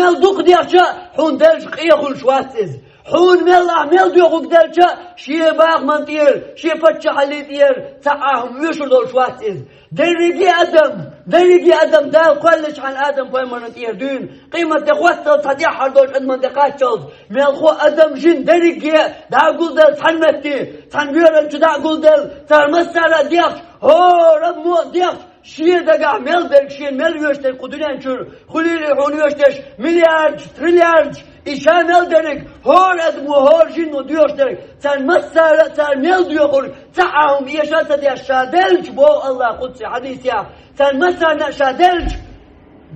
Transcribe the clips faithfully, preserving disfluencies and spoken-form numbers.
Мел дукха дехча, хьуна делча къе хуьлуш вац иза. Хьуна мел ахь мел доьхург делча, шен бахаман тӀера, шен паччахьаллин тӀера цхьа а хӀума оьшур долуш вац иза. Дерриге а адам, дерриге а адам Дала кхоьллинчхьана Адам-пайхамарна тӀера дуьйна, къематде хӀоттал цхьа тӀаьххьара долчу адаман тӀе кхаччалц, мелхо а адам, жин дерриге а дӀа а гулделла цхьана метте, цхьана боьранна чу дӀа а гулделла, цара массара а дехча, хӀора а мо а дехча, шен дагахь мел дерг, шена мел оьшуш дерг кху дуьнен чуьра, хуьлийла хьуна оьшуш дерш миллиардаш, триллиардаш, и ша мел дерг, хӀора адамо, хӀора жино доьхуш дерг, царна массара а цара мел доьхург цхьа а хӀума эша а ца деш ша делча, боху АллахӀа къудсий хьадисехь, царна массарна а ша делча,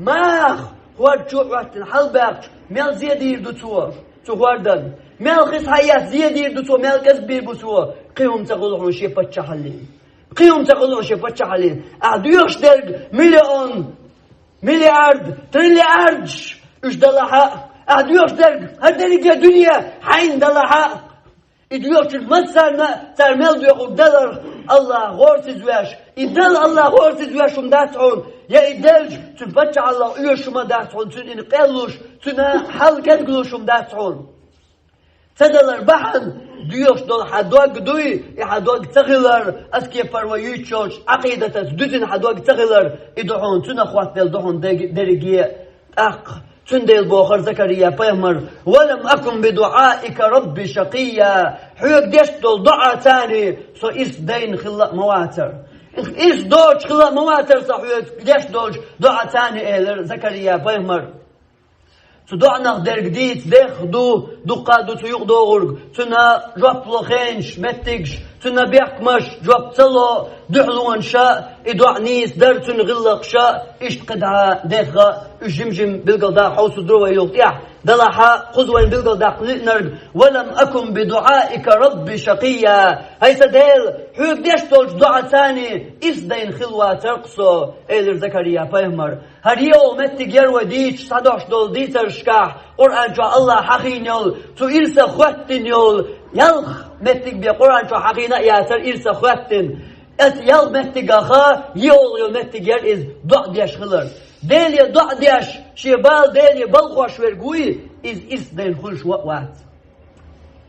маха хӀорда чу а хӀоьттина хьалабаьккхича, мел зе дийр ду цо цу хӀордан, мел хи схьаэцна зе дийр ду цо, мел кӀезиг бийр бу цо, кхин хӀума ца хуьлу хьуна шен паччахьаллин. Кхин хӀума ца хуьлу шен паччахьаллин. Ахь доьхуш дерг миллион, миллиард, триллиардаш, уьш далахь а, ахь доьхуш дерг хӀара дерриге дуьне хьайна далахь а, и доьхучун массарна а цара мел доьхург даларх АллахӀ гӀорасиз веш, и дала АллахӀ гӀорасиз веш хӀума дац хьуна, я и делча, цуьнан паччахьаллах оьшуш хӀума дац хьуна, цуьнан и къеллуш, цуьнан хьал кенгалуш хӀума дац хьуна. Ца далар бахьана, доьхуш долу хьан дог дуй, и хьан дог ца хилар, ас кепара вай юьйцуш йолчу Ӏакъидатаца дуьзина хьан дог ца хилар, и ду хьуна, цунах хӀоттаделла ду хьуна дег-, дерриге а. ТӀаккха цундела бохура Закария-пайхамар: «Ва лам акун би дуӀаика рабби шакийя». Хьоьга деш долу доӀа царна со ирс дайна хилла а ма вацара. Ирс доцуш хилла а ма вацара со хьоьга деш долчу доӀа царна, элира Закария-пайхамар. Цу доӀанах дерг дийца дехха ду, дуккха а ду цу юкъа догӀург, цуьнан жоп ло хенаш, меттигаш, цуьнан бехкамаш, жоп ца ло дуьхьалонаш а, и доӀа нийса дара цуьнан гӀиллакхаш а, иштта кхидӀа дехха а, уьш жим-жим билгалдаккха хьовсур ду вай юха тӀехь, делахь а кхуза вайна билгалдаккха лиънарг: «Ва лам акун би дуӀаика рабби шакийя». ХӀай сан Дела, хьоьга деш долчу доӀа царна ирс дайна хилла вацара-кх со, элира Закария-пайхамар. ХӀара йолу меттиг яра вай дийцича схьадохуш долу дийцаршкахь, Къуръан чохь АллахӀа хьахийна йолу, цу ирсах хӀоьттина йолу ялх меттиг бен Къуръан чохь хьахийна а яцара ирсах хӀоьттина. Оцу ялх меттигах йолу йолу меттиг яра иза, доӀа деш хилар. Деле доӀа деш, шен бала Деле балхош верг вуй, иза ирс дайна хуьлуш ван а вац.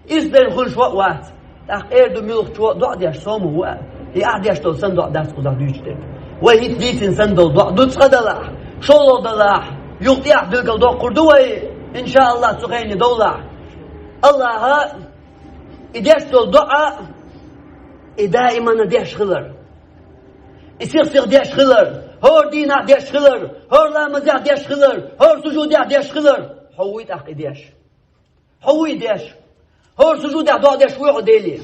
Ирс дайна хуьлуш ван а вац. ТӀаккха эр ду муьлххачо а доӀа деш сов ма ву аьлла. И ахь деш долу санна доӀа дац кхузахь дуьйцуш дерг. Вай хӀинца дийцина санна долу доӀа ду цкъа далахь, шолгӀа далахь, юха тӀехь билгалдоккхур ду вай, иншааллахӀ, цу хене довлахь. АллахӀа и деш долу доӀа, и даимана деш хилар. И сих-сиха деш хилар, хӀора дийнахь деш хилар, хӀора ламазехь деш хилар, хӀора сужудехь деш хилар. Хьо вуй тӀаккха и деш? Хьо вуй деш? ХӀора сужудехь доӀа деш вуй хьо Деле?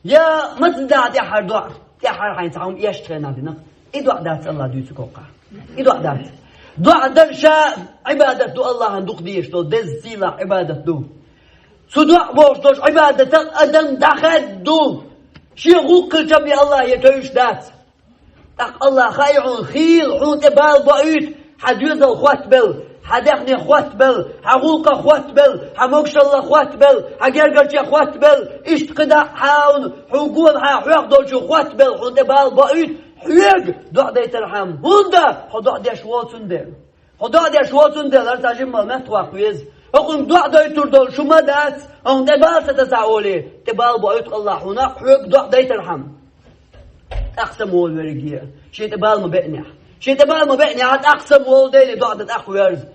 Я маца дина тӀаьххьара доӀа, тӀаьххьара хьайна цхьа хӀума эшначу хенахь динарг? И доӀа дац АллахӀа дуьйцург хӀокхахь. И доӀа дац. ДоӀа дар ша Ӏибадат ду, АллахӀана дукха дезаш долу, деза, сийлахь Ӏибадат ду. Цу доӀа бохуш долчу Ӏибадатах адам дӀахаьдда ду. Шен гӀуллакх хилча бен АллахӀе тевжаш дац. ТӀаккха АллахӀа хаьа хьуна, хийла хьуна тӀе бала боуьйту, хьан доьзал хоттабелла, хьан даьхни хоттабелла, хьан гӀуллакх хоттабелла, хьан могушалла хоттабелла, хьан гергарчех хоттабелла, иштта кхидӀа а хьан, хьуна гонахьа хьоьху долчух хоттабелла, хьуна тӀе бала боуьйту, хьоьга доӀа дайтархьама. ХӀунда? Хьо доӀа деш воцун дела. Хьо доӀа деш воцун дела, хӀара цхьа жимма меттахваккха веза. ХӀокхунга доӀа дойтур долуш хӀума дац, хьуна тӀе бала ца тасахь олий, тӀе бала боуьйту АллахӀа хьуна, хьоьга доӀа дайтархьама. ТӀаккха самаволу верриге а, шен тӀе бала ма беънехь. Шен тӀе бала ма беънехь, тӀаккха самаволу, Деле доӀа дан тӀаккха верза.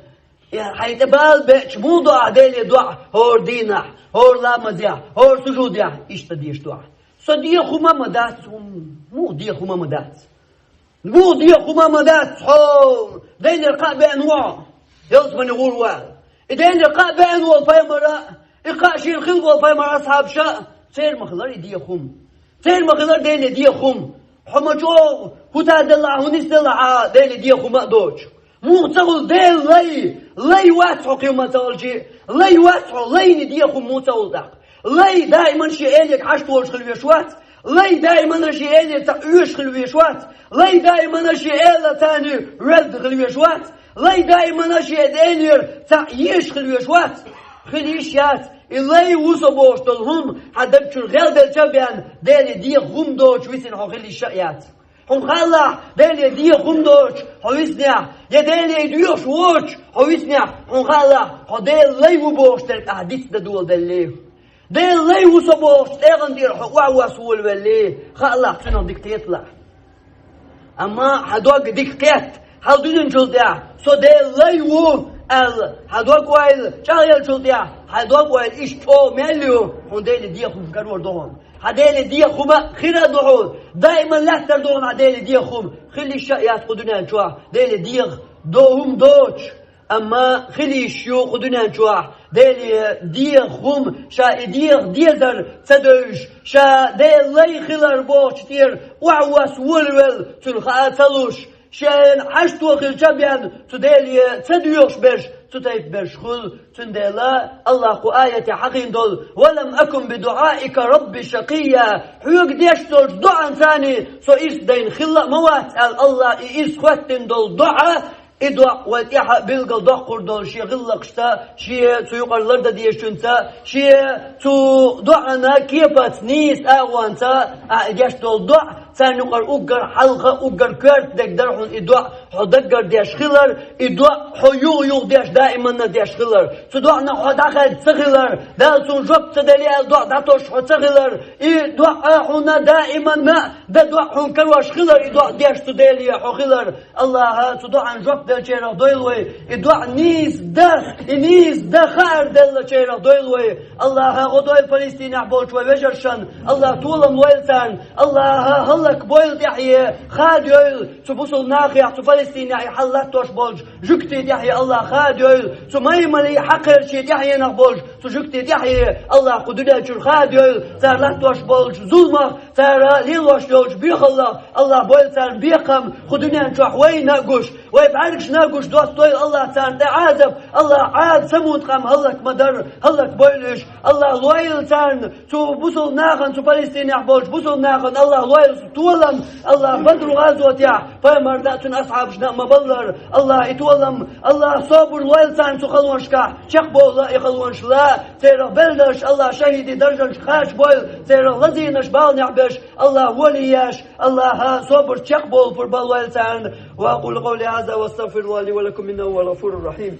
Э, хьайн тӀе бала беъча, муха до ахь Деле доӀа, хӀора дийнахь, хӀора ламазехь, хӀора сужудехь, иштта дезаш ду ахь. Со деха хӀума ма дац, хӀума, муха деха хӀума ма дац? Муха деха хӀума ма дац хьо? Делера кхаъ беана ву хьо, ялсамане гӀур ву аьлла. И Делера кхаъ беана волу пайхамар а, и кхаъ шена хилла волу пайхамаран асхьабаш а, церан ма хилара и деха хӀума. Церан ма хилара Деле деха хӀума. Хьо ма чӀогӀа хӀума делахь а, хӀун нисделахь а, Деле деха хӀума а доцуш. Муха ца хуьлу Делан лай? Лай вац хьо кхин хӀума ца хилча, лай вац хьо, лайна деха хӀума муха ца хуьлу тӀаккха? Лай даиман шен элега хьашт волуш хила везаш вац. Лай даиман шен элера цхьаъ оьшуш хила везаш вац. Лай даиман шен эла царна воьлда хила везаш вац. Лай даиман шен элера цхьаъ езаш хила везаш вац. Хила йиш яц. И лай ву со бохуш долу хӀума хьан даг чуьра гӀелделча а бен, Деле деха хӀума доцуш висина хьо хила йиш а яц. Хьуна хаалахь, Деле деха хӀума доцуш хьо виснехь, я Деле доьхуш воцуш хьо виснехь, хьуна хаалахь, хьо Делан лай ву бохуш дерг ахьа дицдан доладеллий. Делан лай ву со бохучу тӀегӀан тӀера хьо охьавосса волавеллий, хаалахь, цуьнан дика кхеталахь. Амма хьан дог дика кхетта, хьал дуьненчул тӀехь, со Делан лай ву аьлла, хьан дог ойла чӀагӀъеллачул тӀехь, хьан дог ойла иштта чӀогӀа мел ю, хьуна Деле деха хӀума карор ду хьуна. Хьан Деле деха хӀума хир а ду хьуна, даиман лаьттар ду хьуна хьан Деле деха хӀума, хила йиш а яц кху дуьнен чохь Деле деха до хӀума доцуш. Амма хила йиш ю кху дуьнен чохь Деле деха хӀума, ша и деха дезар ца девзаш, ша Делан лай хилар бохучу тӀера охьавосса волавелла, цуьнан хаа ца луш, шена хьашто хилча а бен, цу Деле ца доьхуш берш, цу тайпа берш хуьлу. Цундела Аллах кху аятехь хьахийна долу: «Ва лам акун би дуӀаика рабби шакийя». Хьоьга деш долчу доӀанца со ирс дайна хилла а ма вац аьлла, Аллах и ирс хӀоьттина долу доӀа, и доӀа вай тӀаьхьа билггал доккхур долу шен гӀиллакхашца, шен цу юкъара лардан дезачуьнца, шен цу доӀана кепаца нийса агӀонца ахьа и деш долу доӀа, царна юкъара уггар хьалха, уггар коьрта дерг дара хьуна и доӀа хьо даггара деш хилар, и доӀа хьо юха-юха деш, даиманна деш хилар. Цу доӀанах хьо дӀахаьдда ца хилар, Дала цунна жоп ца делла аьлла доӀа дӀатосуш хьо ца хилар, и доӀа хьуна даиманна дан доӀа хьуна карош хилар, и доӀа деш цу Деле хьо хилар. Аллаха цу доӀан жоп деллачарах дойла вай, и доӀа нийса дан, и нийса дан хаар деллачарах дойла вай. Аллаха гӀо дойла Палестинехь болчу вай вежаршна, Аллаха толам лойла царна, Аллаха хӀаллакбойла тӀаьхье, хадайойла цу бусулба нахехь, цу Палестинехь и хьал латтош болчу жуьгтийн тӀаьхье Аллаха хадайойла, цу маймале хьакхерчийн тӀаьхьенах болчу цу жуьгтийн тӀаьхье Аллаха кху дуьнен чуьра хадайойла, цара латтош болчу зуламах, цара лелош йолчу боьхаллах Аллаха бойла царна бекхам, кху дуьнен чохь вайна а гуш, вай бӀаьргашна а гуш доссадойла Аллаха царна тӀе Ӏазап, Аллаха Ӏазап самукъам хӀаллак ма дарра, хӀаллакбойла уьш, Аллаха лойла царна, цу бусулба нахана, цу Палестинехь болчу бусулба нахана Аллаха лойла толам, Аллаха Бадру гӀазотехь пайхамарна а, цуьнан асхьабашна а ма-баллара, Аллаха и толам, Аллаха собар лойла царна цу халонашкахь, чекхбовла и халонаш ла, церан белларш Аллаха шахӀидийн даржанаш кхачабойла, церан лазийнаш баланехь берш Аллаха волий еш, Аллаха собар чекхбовла пурба лойла царна. وأقول قولي هذا وأستغفر الله لي ولكم إنه هو الغفور الرحيم.